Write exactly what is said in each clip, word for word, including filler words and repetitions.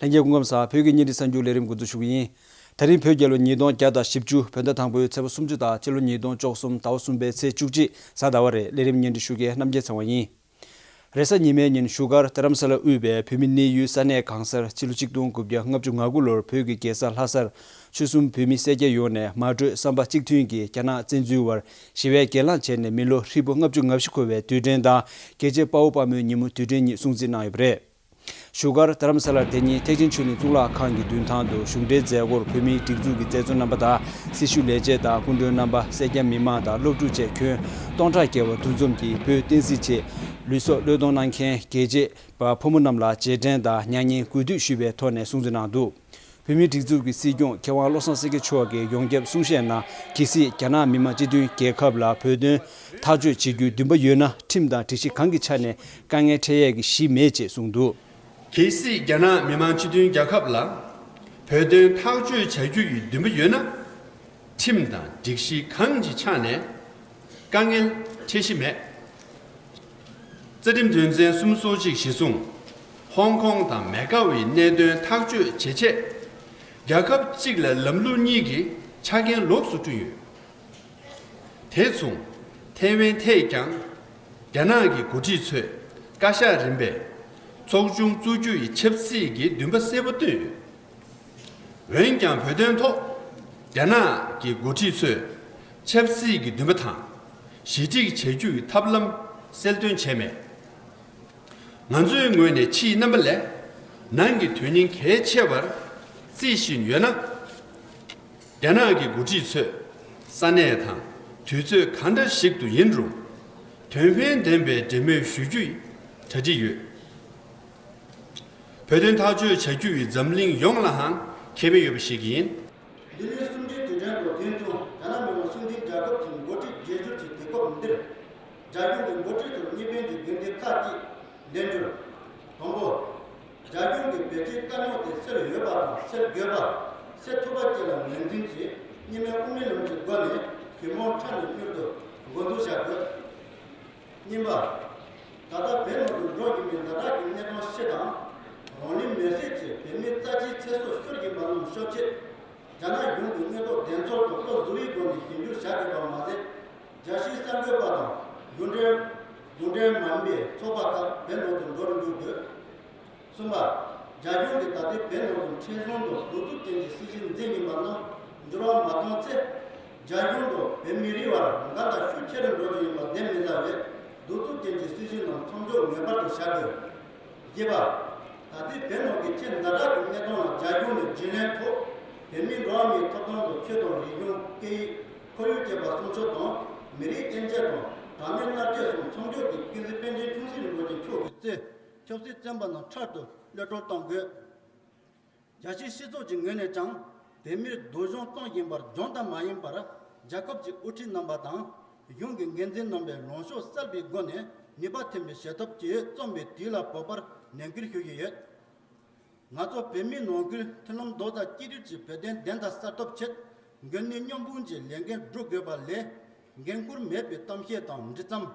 ལྷན་རྒྱས་སྐུ་ཁམས་བཟང་། བོད་ཀྱི་བརྙན་འཕྲིན་གསར་འགྱུར་ལས་རིམ་འགོ་འཛུགས་ཞུ་གི་ཡིན། ད་རིང་བོད་རྒྱལ་ལོ་ཉིས་སྟོང་བརྒྱ་དང་བཞི་བཅུ་བོད་ཟླ་དང་པོའི་ཚེས་པ་སུམ་ཅུ་དང་སྤྱི་ལོ་ཉིས་སྟོང་བཅུ་གསུམ་ཟླ་བ་གསུམ་པའི་ཚེས་བཅུ་གཅིག་གཟའ་ཟླ་བ་རེད། ལས་རིམ་སྙན་སྒྲོན་ཞུ་མཁན་རྣམ་རྒྱལ་ཚེ་དབང་ཡིན། རེས་གཟའ་ཉི་མའི་ཉིན་བཞུགས་སྒར་རྡ་རམ་ས་ལ་དབུས་པའི་བོད་མི་གནས་ཡུལ་ས་གནས་གང་སར་ཕྱི་ལོ་ཆིག་སྟོང་དགུ་བརྒྱ་ལྔ་བཅུ་ང་དགུ་ལོར་བོད་ཀྱི་རྒྱལ་ས་ལྷ་སར་ཆོལ་གསུམ་བོད་མི་སེར་སྐྱ་ཡོངས་ནས་མ་གྲོས་བསམ་པ་གཅིག་མཐུན་གྱིས་རྒྱ་ནག་བཙན་འཛུལ་བར་ཞི་བའི་གྱེན་ལངས་བྱས་ནས་མི་ལོ་ཧྲིལ་པོ་ལྔ་བཅུ་ང་བཞི་འཁོར་བའི་དུས་དྲན་དང་རྒྱལ་གཅེས་དཔའ་བོ་དཔའ་མོའི་ཉིན་མོ་དུས་དྲན་གཉིས་སྲུང་བརྩི་གནང་ཡོད་པ་རེད། བཞུགས་སྒར་རྡ་རམ་ས་ལར་དེ་ཉིན་ཐེག་ཆེན་ཆོས་གླིང་གཙུག་ལག་ཁང་གི་མདུན་ཐང་དུ་བཞུགས་གྲལ་མཛད་སྒོར་བོད་མིའི་སྒྲིག་འཛུགས་ཀྱི་མཛད་གཙོ་རྣམ་པ་དང་སྲི་ཞུ་ལས་བྱེད་དང་སྐུ་མགྲོན་རྣམ་པ། སེར་སྐྱ་མི་མང་དང་སློབ་ཕྲུག་བཅས་ཁྱོན་སྟོང་ཕྲག་བརྒལ་བ་འདུ་འཛོམས་ཀྱིས་བོད་བསྟན་སྲིད་ཆེད་ལུས་སྲོག་བློས་གཏོང་གནང་མཁན་རྒྱལ་གཅེས་པ་ཕོ་མོ་རྣམས་ལ་རྗེས་དྲན་དང་མྱ་ངན་གུས་འདུད་ཞུས་པའི་ཐོག་ནས་སྲུང་བརྩི་གནང་འདུག་བོད་མིའི་སྒྲིག་འཛུགས་ཀྱི་སྲིད་སྐྱོང་མཁས་དབང་བློ་བཟང་སེང་གེ་མཆོག་གིས་ཡོངས་ཁྱབ་གསུང་བཤད་ནང་། གལ་སྲིད་རྒྱ་ནག་མི་དམངས་སྤྱི་མཐུན་རྒྱལ་ཁབ་ལ་བོད་དོན་ཐག་གཅོད་བྱེད་རྒྱུའི་འདུན་པ་ཡོད་ན། ཁྲིམས་དང་སྒྲིག་གཞི་གང་གི་ཆ་ནས་དཀའ་ངལ་འཕྲད་ཡས་ཀྱི་གཞི་མེད་ཅེས་གསུངས་འདུག་གལ་སྲིད་རྒྱ་ནག་མི་དམངས་སྤྱི་མཐུན་རྒྱལ་ཁབ་ལ་བོད་དོན་ཐག་གཅོད་བྱ་རྒྱུ་ཡི་འདུན་པ་ཡོད་ན། ཁྲིམས་དང་སྒྲིག་གཞི་གང་གི་ཆ་ནས་དཀའ་ངལ་འཕྲད་གཞི་མེད། རྩ་ཁྲིམས་དོན་ཚན་སུམ་ཅུ་སོ་གཅིག་གཞིར་བཟུང་། ཧོང་ཀོང་དང་མེ་ཀའོ་ཡི་གནད་དོན་ཐག་གཅོད་བྱེད་ཆེད། རྒྱལ་ཁབ་གཅིག་ལ་ལམ་ལུགས་གཉིས་ཀྱི་ཆ་རྐྱེན་ལོགས་སུ་བསྐྲུན་ཡོད། དེ་མཚུངས། ཐའེ་ཝན་ཐད་ཀྱང་། རྒྱ་ནག་གི་འགོ་ཁྲིད་ཚོས་བཀའ་ཤག་རིམ་པས་ཚོགས་ཆུང་བཙུགས་རྒྱུ་ཡི་ཆབ་སྲིད་ཀྱི་འདུན་པ་གསལ་པོ་བཏོན་ཡོད། འོན་ཀྱང་། བོད་དོན་ཐོག་རྒྱ་ནག་གི་འགོ་ཁྲིད་ཚོས་ཆབ་སྲིད་ཀྱི་འདུན་པ་དང་ཞི་འགྲིག་བྱ་རྒྱུ་ཡི་ཐབས་ལམ་གསལ་སྟོན་བྱས་མེད། ང་ཚོའི་ངོས་ནས་ཕྱིའི་རྣམ་པ་ལས་ནང་གི་དོན་སྙིང་གལ་ཆེ་བར་བརྩི་བཞིན་ཡོད་ན། རྒྱ་ནག་གི་འགོ་ཁྲིད་ཚོས་ས་གནས་དང་དུས་ཚོད་གང་འདྲ་ཞིག་ཏུ་ཡིན་རུང་། དོན་ཕན་ལྡན་པའི་འབྲེལ་མོལ་ཞུ་རྒྱུ་ཡི་གྲ་སྒྲིག་ཡོད། བོད་དོན་ཐག་གཅོད་བྱ་རྒྱུ་ཡི་འཛམ་གླིང་ཡོངས་ལའང་ཁེ་ཕན་ཡོད་པ་ཞིག་ཡིན། འདི་ནི་གསུམ་བཅུའི་དུས་དྲན་དང་དུས་མཚུངས། རྒྱ་ནག་མི་དམངས་སྤྱི་མཐུན་རྒྱལ་ཁབ་ཀྱི་འགོ་ཁྲིད་དགྱེས་འབྱོར་གྱི་དུས་སྐབས་འདིར། རྒྱ་གཞུང་གི་འགོ་ཁྲིད་ཚོར་གཉིས་ཕན་གྱི་དགོས་འདུན་ཁག་ཅིག་ལེན་རྒྱུར། དང་པོ། རྒྱ་གཞུང་གིས་བོད་སྤྱིའི་དཀའ་རྙོག་དེ་སེལ་འོས་པ་དང་སེལ་དགོས་པ། སེལ་ཐུབ་པ་བཅས་ལ་ངོས་འཛིན་གྱིས་གཉིས་སྨན་དབུ་མའི་ལམ་གྱི་སྒོ་ནས་ཞུ་མོལ་ཕྲ་ནས་མྱུར་དུ་འགོ་འཛུགས་བྱ་དགོས། གཉིས་པ། ད་ལྟ་བོད་ནང་དུ་འགྲོ་བཞིན་པའི་ཛ་དྲག་གི་གནས་སྟངས་སྤྱི་དང་། རང་ལུས་མེར་སྲེག་བྱས་བོད་མི་རྩ་ཆེའི་ཚེ་སྲོག་ཤོར་བཞིན་པ་རྣམས་སྐྱོབ་ཆེད། རྒྱ་ནག་གཞུང་གི་མངོན་རྟོགས་བདེན་འཚོལ་དང་བློ་གཟུ་བའི་སྒོ་ནས་ཞིབ་འཇུག་བྱ་དགོས་པ་མ་ཟད། རྒྱལ་སྤྱིའི་གསར་འགོད་པ་དང་གཞུང་འབྲེལ་གཞུང་འབྲེལ་མ་ཡིན་པའི་ཚོགས་པ་ཁག་བོད་ནང་དུ་འགྲོ་རུ་འཇུག་དགོས། གསུམ་པ། རྒྱ་གཞུང་གིས་ད་ལྟའི་བོད་ནང་དུ་མཁྲེགས་བཟུང་དང་གདུག་རྩུབ་ཅན་གྱི་སྲིད་བྱུས་འཛིན་བཞིན་པ་རྣམས་འགྱུར་བ་མ་བཏང་ཚེ། རྒྱ་གཞུང་དང་བོད་མི་རིགས་བར་འགལ་ཟླ་ཤུགས་ཆེ་རུ་འགྲོ་བཞིན་ཡོད་པ་བདེན་མི་ཟ་བས། གདུག་རྩུབ་ཅན་གྱི་སྲིད་བྱུས་རྣམས་མཚམས་འཇོག་ངེས་པར་དུ་བྱ་དགོས། བརྒྱད་པ། ད་ལྟའི་བོད་ནང་གི་ཆེས་ཛ་དྲག་གི་གནས་སྟངས་ལ་རྒྱ་གཞུང་ནས་རྒྱུན་ལས་ཐོག་བོད་མིའི་འགྲོ་བ་མིའི་ཐོབ་ཐང་དང་ཆོས་དང་རིག་གཞུང་། སྐད་ཡིག་ཁོར་ཡུག་བཅས་པ་སྲུང་སྐྱོབ་དང་། མི་རིགས་དབྱེ་འབྱེད་དང་དྲག་གནོན་མནར་གཅོད་སོགས་མཚམས་འཇོག་གི་ཀུན་གཟིགས་པཎ་ཆེན་ཆུང་སྲིད་རིན་པོ་ཆེ་མཆོག་གིས་གཙོས་ཆབ་སྲིད་བཙོན་པ་རྣམས་འཕྲལ་དུ་གློད་གྲོལ་གཏོང་དགོས། རྒྱལ་སྤྱིའི་སྤྱི་ཚོགས་ཀྱི་ངོས་ནས་ཀྱང་། བོད་མིར་སྡུག་སྦྱོང་གཏོང་བཞིན་པར་སྦྱོང་བརྡར་མ་ཡིན་པར། རྒྱལ་ཁབ་ཀྱི་དབུ་ཁྲིད་རྣམ་པ་དང་། གཞུང་གི་འགན་འཛིན་རྣམ་པས་ལངས་ཕྱོགས་གསར་པའི་སྒོ་ནས་ནུས་པ་ཐེབས་པའི་བྱེད་ཐབས་བཅས་རྩོམ་པའི་དུས་ལ་བབ་པར་ནན་སྐུལ་ཞུ་བཞིན་ཡོད། ང་ཚོ་བོད་མིའི་ནང་ཁུལ་མཐུན་ལམ་རྡོག་རྩ་གཅིག་སྒྲིལ་གྱིས་བོད་དོན་བདེན་མཐའ་གསལ་ཐབས་ཆེད། འགན་ནུས་མཉམ་སྤུངས་ཀྱིས་ལས་འགན་སྒྲུབ་དགོས་པ་ལས། འགན་ཁུར་མེད་པའི་གཏམ་བཤད་དང་འབྲི་མཚམས།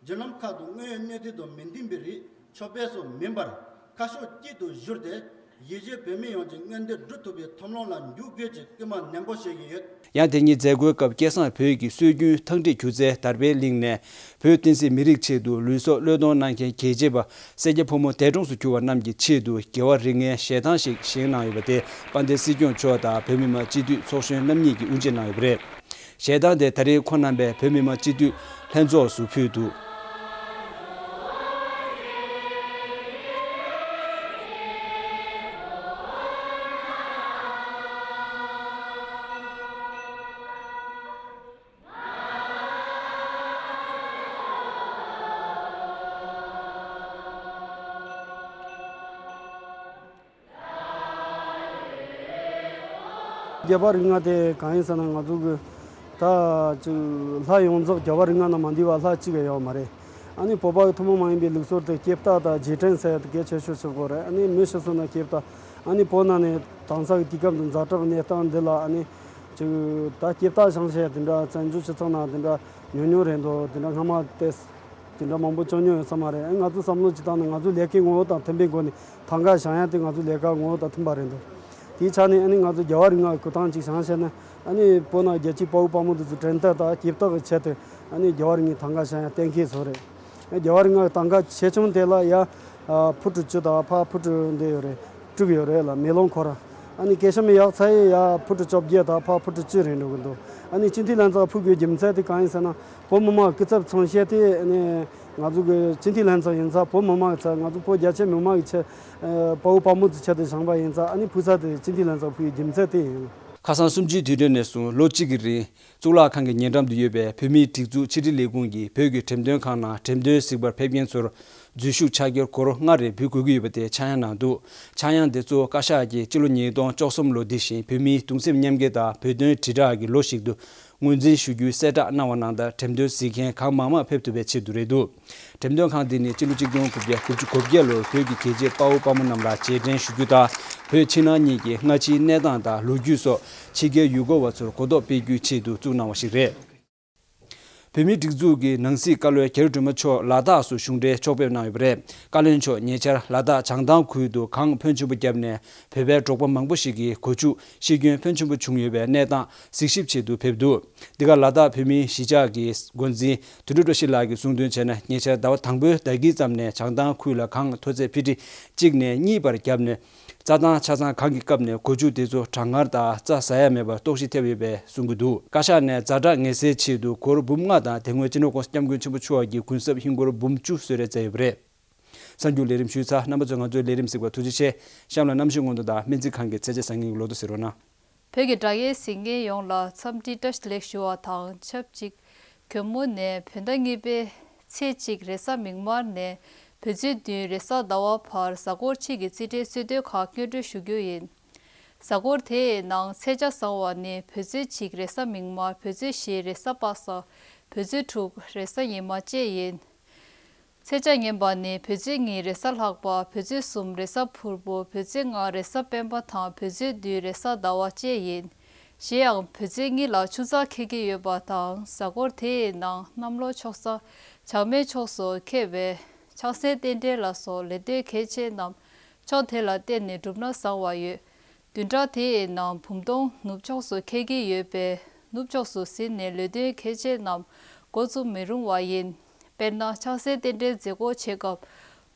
བརྒྱུད་ལམ་ཁག་ཏུ་དངོས་ཡོད་གནས་ཚུལ་དང་མི་མཐུན་པའི་རིགས་ཕྱོགས་ཕེབས་སོགས་མིན་པར། ཁ་ཕྱོགས་གཅིག་ཏུ་བསྒྱུར་ཏེ། གཞིས་བྱེས་བོད་མི་ཡོངས་ཀྱི་མངོན་འདོད་སྒྲུབ་ཐུབ་པའི་ཐབས་ལམ་ལ་འཇུག་དགོས་ཀྱི་སྐུལ་མ་ནན་པོ་བྱེད་ཀྱི་ཡོད། ཡང་དེ་ཉིན་མཛད་སྒོའི་སྐབས་སྐལ་བཟང་བོད་ཀྱི་སྲོལ་རྒྱུན་ཐང་འགྲིག་སྒྱུ་རྩལ་དར་སྤེལ་གླིང་ནས། བོད་བསྟན་སྲིད་མི་རིགས་ཆེད་དུ་ལུས་སྲོག་བློས་གཏོང་གནང་མཁན་རྒྱལ་གཅེས་པ་སེར་སྐྱ་ཕོ་མོ་འདས་གྲོངས་སུ་གྱུར་བ་རྣམས་ཀྱི་ཆེད་དུ་རྒྱལ་བ་རིགས་ལྔའི་ཞལ་ཐང་ཞིག་བཞེངས་གནང་ཡོད་པ་དེ་དཔལ་ལྡན་སྲིད་སྐྱོང་མཆོག་དང་བོད་མི་མང་སྤྱི་འཐུས་ཚོགས་གཞོན་རྣམ་གཉིས་ཀྱིས་དབུ་འབྱེད་གནང་ཡོད་པ་རེད། ཞལ་ཐང་དེ་ད་རེས་ཁོང་རྣམ་པས་བོད་མི་མང་སྤྱི་འཐུས་ལྷན་ཚོགས་སུ་ཕུལ་འདུག་རྒྱལ་བ་རིགས་ལྔ་དེ་གང་ཡིན་ཟེར་ན། ང་ཚོ་གི་ད་ཅིག་ལྷ་ཡོངས་རྫོགས་རྒྱལ་བ་རིགས་ལྔ་ན་མ་འདུས་པ་ལྷ་གཅིག་ཀྱང་ཡོད་མ་རེད། ཨ་ནི་བོད་པ་གི་ཐུན་མོང་མ་ཡིན་པའི་ལུགས་སྲོལ་དེ་སྐྱེ་རྟགས་དང་རྗེས་དྲན་ཟེར་ཡ་དེ་གལ་ཆེ་ཤོས་ཆགས་ཀྱི་ཡོད་རེད། ཨ་ནི་མི་སོ་སོ་ན་སྐྱེ་རྟགས། ཨ་ནི་བོད་ནང་ནས་དེང་སང་གི་དུས་སྐབས་འདི་ཛ་དྲག་གནས་སྟངས་འདི་ལ། ཨ་ནི་ཅིག་ད་སྐྱེ་རྟགས་བཞེངས་བྱས་དེ་འདྲ་བཙན་བྱོལ་སྤྱི་ཚོགས་ནང་དེ་འདྲ་ཉུང་ཉུང་རེད་འདུག་དེ་འདྲ་སྔ་མ་དེ། དེ་འདྲ་མང་པོ་བྱུང་མྱོང་ཡོད་ས་མ་རེད། ཨ་ང་ཚོ་བསམ་བློ་ཅིག་བཏང་ན་ང་ཚོ་ལས་ཀའི་ངོ་བོ་དང་མཐུན་པའི་སྒོ་ནས་ཐང་ག་བཞེངས་ཡ་དེ་ང་ཚོ་ལས་ཀ་ངོ་བོ་དང་མཐུན་པ་རེད་འདུག་དེའི་ཆ་ནས་ཨ་ནི་ང་ཚོ་རྒྱལ་བ་རིགས་ལྔ་གི་སྐུ་ཐང་ཅིག་བཞེངས་བྱས་ན་ཨ་ནི་བོད་ནང་རྒྱལ་གཅེས་དཔའ་བོ་དཔའ་མོ་དེ་ཚོ་དྲན་རྟེན་དང་རྒྱུད་རྟགས་ཀྱི་ཆེད་དུ་ཨ་ནི་རྒྱལ་བ་རིགས་ལྔའི་ཐང་ག་བཞེངས་ཡ་གཏན་འཁེལ་བཟོ་རེད། རྒྱལ་བ་རིགས་ལྔ་གི་ཐང་ག་ཆེ་ཆུང་དེ་ལ་ཡ་ཨ་ཕུ་ཊི་བཅུ་དང་ཕར་ཕུ་ཊི་འདི་ཡོད་རེད། དྲུག་ཡོད་རེད་ལ་མེ་ལོང་འཁོར། ཨ་ནི་སྐྱེད་བྱེད་མའི་ཡག་ཚ་ཡི་ཡ་ཕུ་ཊི་བཅོ་བརྒྱད་དང་ཕར་ཕུ་ཊི་བཅུ་རེད་འགྲོ་གི་འདུག་ཨ་ནི་སྤྱི་འཐུས་ལྷན་ཚོགས་ཕུལ་དགོས་རྒྱུ་མཚན་དེ་གང་ཡིན་ཟེར་ན་བོད་མི་མང་གི་སྐུ་ཚབ་ཚང་བཤད་དེ་ཨ་ནི་ང་ཚོ་གི་སྤྱི་འཐུས་ལྷན་ཚོགས་ཡིན་ཙང་བོད་མི་མང་གི་ཚབ་ང་ཚོ་བོད་རྒྱ་ཆེ་མི་མང་གི་ཆེད་དཔའ་བོ་དཔའ་མོ་ཚོའི་ཆེད་དུ་བཞེངས་པ་ཡིན་ཙང་ཨ་ནི་ཕུལ་ས་དེ་སྤྱི་འཐུས་ལྷན་ཚོགས་ཕུལ་རྒྱུ་མཚན་དེ་ཡིན། ཁ་སང་གསུམ་བཅུའི་དུས་དྲན་ནས་བཟུང་ལོ་གཅིག་གི་རིང་གཙུག་ལག་ཁང་གི་ཉེ་འགྲམ་དུ་ཡོད་པའི་བོད་མིའི་སྒྲིག་འཛུགས་ཕྱི་དྲིལ་ལས་ཁུངས་ཀྱིས་བོད་ཀྱི་འགྲེམས་སྟོན་ཁང་ནང་འགྲེམས་སྟོན་གཟིགས་པར་ཕེབས་མཁན་ཚོར་འཛུལ་ཞུགས་ཆ་རྐྱེན་སྒོར་ལྔ་རེ་འབུལ་དགོས་ཀྱི་ཡོད་པ་དེ་ཆག་ཡང་གནང་འདུག་ཆག་ཡང་དེ་ཚོ་བཀའ་ཤག་གིས་སྤྱི་ལོ་ཉིས་སྟོང་བཅུ་གསུམ་ལོ་འདི་བཞིན་བོད་མིའི་གདུང་སེམས་མཉམ་སྐྱེད་དང་བོད་དོན་དྲིལ་བསྒྲགས་ཀྱི་ལོ་ཞིག་ཏུ་ངོས་འཛིན་ཞུ་རྒྱུའི་གསལ་བསྒྲགས་གནང་བ་ནང་ལྟར་འགྲེམས་སྟོན་གཟིགས་མཁན་གང་མང་མང་ཕེབས་ཐུབ་པའི་ཆེད་དུ་རེད་འདུག་འགྲེམས་སྟོན་ཁང་འདི་ནི་སྤྱི་ལོ་གཅིག་སྟོང་དགུ་བརྒྱ་དགུ་བཅུ་གོ་བརྒྱད་ལོར་བོད་ཀྱི་རྒྱལ་གཅེས་དཔའ་བོ་དཔའ་མོ་རྣམས་ལ་རྗེས་དྲན་ཞུ་རྒྱུ་དང་བོད་ཕྱི་ནང་གཉིས་ཀྱི་སྔ་ཕྱིའི་གནས་སྟངས་དང་ལོ་རྒྱུས་སོགས་ཕྱི་རྒྱལ་ཡུལ་སྐོར་བ་ཚོར་གོ་རྟོགས་སྤེལ་རྒྱུའི་ཆེད་དུ་བཙུགས་གནང་བ་ཞིག་རེད། བོད་མིའི་སྒྲིག་འཛུགས་ཀྱི་ནང་སྲིད་བཀའ་བློན་རྒྱ་རི་སྒྲོལ་མ་མཆོག་ལ་དྭགས་སུ་གཞུང་འབྲེལ་ཕྱོགས་ཕེབས་གནང་ཡོད་པ་རེད། བཀའ་བློན་མཆོག་ཉེ་ཆར་ལ་དྭགས་བྱང་ཐང་ཁུལ་དུ་གངས་ཕོན་ཆེན་པོ་བརྒྱབ་ནས་བོད་པའི་འབྲོག་པ་མང་པོ་ཞིག་གི་སྒོ་ཕྱུགས་ཤི་སྐྱོན་ཕོན་ཆེན་པོ་བྱུང་ཡོད་པའི་གནས་སྟངས་གཟིགས་ཞིབ་ཆེད་དུ་ཕེབས་འདུག་འདི་ག་ལ་དྭགས་བོད་མིའི་གཞིས་ཆགས་ཀྱི་འགོ་འཛིན་དོན་གྲུབ་བཀྲ་ཤིས་ལགས་ཀྱིས་གསུངས་དོན་བྱས་ན་ཉེ་ཆར་ཟླ་བ་དང་པོའི་ཟླ་དཀྱིལ་ཙམ་ནས་བྱང་ཐང་ཁུལ་ལ་གངས་མཐོ་ཚད་ཕི་ཊི་གཅིག་ནས་གཉིས་བར་བརྒྱབ་ནས། རྩྭ་ཐང་ཆ་ཚང་གངས་ཀྱིས་བཀབ་ནས་སྒོ་ཕྱུགས་དེ་ཚོ་གྲང་ངར་དང་རྩྭ་ཟ་ཡ་མེད་པར་ལྟོགས་ཤི་ཐེབས་ཡོད་པའི་གསུང་གི་འདུག་བཀའ་ཤག་ནས་ཛ་དྲག་ངལ་སེལ་ཆེད་དུ་སྒོར་འབུམ་ལྔ་དང་དེ་སྔོན་སྤྱི་ནོར་༸གོང་ས་༸སྐྱབས་མགོན་ཆེན་པོ་མཆོག་གི་གུན་གསབ་ཧིན་སྒོར་འབུམ་བཅུ་གསོལ་རས་མཛད་ཡོད་པ་རེད། གསར་འགྱུར་ལས་རིམ་ཞུས་ཚར། རྣམ་པ་ཚོས་ང་ཚོའི་ལས་རིམ་གཟིགས་པར་ཐུགས་རྗེ་ཆེ། གཤམ་ལ་གནམ་གཤིས་སྔོན་འགྲོ་དང་སྨན་རྩིས་ཁང་གི་ཚད་འཇལ་བཟང་ངན་གྱི་ལོ་ཐོ་གཟིགས་རོགས་གནང་། བོད་ཀྱི་དྲ་རྒྱའི་གཟིགས་མཁན་ཡོངས་ལ་འཚམས་འདྲི་བཀྲ་ཤིས་བདེ་ལེགས་ཞུ་བ་དང་ཆབས་ཅིག་གྱོང་མོ་ནས་བོད་ཟླ་གཉིས་པའི་ཚེས་གཅིག་རེས་གཟའ་མིག་དམར་ནས་བོད་ཚེས་བདུན་རེས་གཟའ་ཟླ་བ་བར་གཟའ་འཁོར་ཕྱེད་ཀྱི་རྩིས་ཁྲའི་གསོལ་སྟོན་ཁག་སྙན་སྒྲོན་ཞུ་རྒྱུ་ཡིན། གཟའ་འཁོར་དེའི་ནང་ཚེས་ཆ་བཟང་བ་ནི་བོད་ཚེས་གཅིག་རེས་གཟའ་མིག་དམར། བོད་ཚེས་བཞི་རེས་གཟའ་པ་སངས། བོད་ཚེས་དྲུག་རེས་གཟའ་ཉི་མ་བཅས་ཡིན། ཚེས་ཆ་ངན་པ་ནི་བོད་ཚེས་གཉིས་རེས་གཟའ་ལྷག་པ། བོད་ཚེས་གསུམ་རེས་གཟའ་ཕུར་བུ། བོད་ཚེས་ལྔ་རེས་གཟའ་སྤེན་པ་དང་བོད་ཚེས་བདུན་རེས་གཟའ་ཟླ་བ་བཅས་ཡིན། གཞན་ཡང་བོད་ཚེས་གཉིས་ལ་ཆུ་ཚགས་འཁེལ་གྱི་ཡོད་པ་དང་གཟའ་འཁོར་དེའི་ནང་གནམ་ལོ་ཆོག་ས་བྱང་སྨད་ཕྱོགས་སུ་འཁེལ་བས་ཕྱག་སེལ་རྟེན་འབྲེལ་ལ་སོགས་ལས་དོན་གལ་ཆེ་རྣམས་ཕྱོགས་དེ་ལ་བརྟེན་ནས་བསྒྲུབས་ན་བཟང་བ་ཡོད། བདུན་ཕྲག་དེའི་ནང་བུམ་སྟོང་ནུབ་ཕྱོགས་སུ་འཁེལ་གྱི་ཡོད་པས་ནུབ་ཕྱོགས་སུ་ཟིན་ནས་ལས་དོན་གལ་ཆེ་རྣམས་འགོ་བཙུགས་མི་རུང་བ་ཡིན། དཔེར་ན་ཕྱག་སེལ་རྟེན་འབྲེལ་མཛད་སྒོ་བྱེད་སྐབས་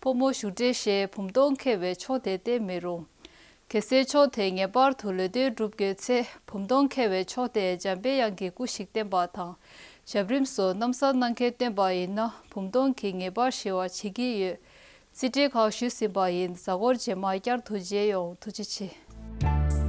ཕོ་མོ་བཞུགས་གྲལ་ཞེས་བུམ་སྟོང་འཁེལ་བའི་ཕྱོགས་དེ་བསྟེན་མི་རུང་། གལ་སྲིད་ཕྱོགས་དེ་ངེས་པར་དུ་ལས་དོན་སྒྲུབ་དགོས་ཚེ་བུམ་སྟོང་འཁེལ་བའི་ཕྱོགས་དེ་འཇམ་པའི་དབྱངས་ཀྱི་སྐུ་ཞིག་བསྟེན་པ་དང་། ཞབས་རིམ་སོགས་ནམ་བཟའ་གནང་མཁན་བསྟེན་པ་ཡིན་ན་བུམ་སྟོང་གིས་ངེས་པར་ཞི་བ་བྱེད་ཀྱི་ཡོད། རྩིས་ཁྲའི་ཁག་ཞུས་ཟིན་པ་ཡིན། གཟའ་འཁོར་རྗེས་མ་བསྐྱར་དུ་མཇལ་ཡོང་། ཐུགས་རྗེ་ཆེ།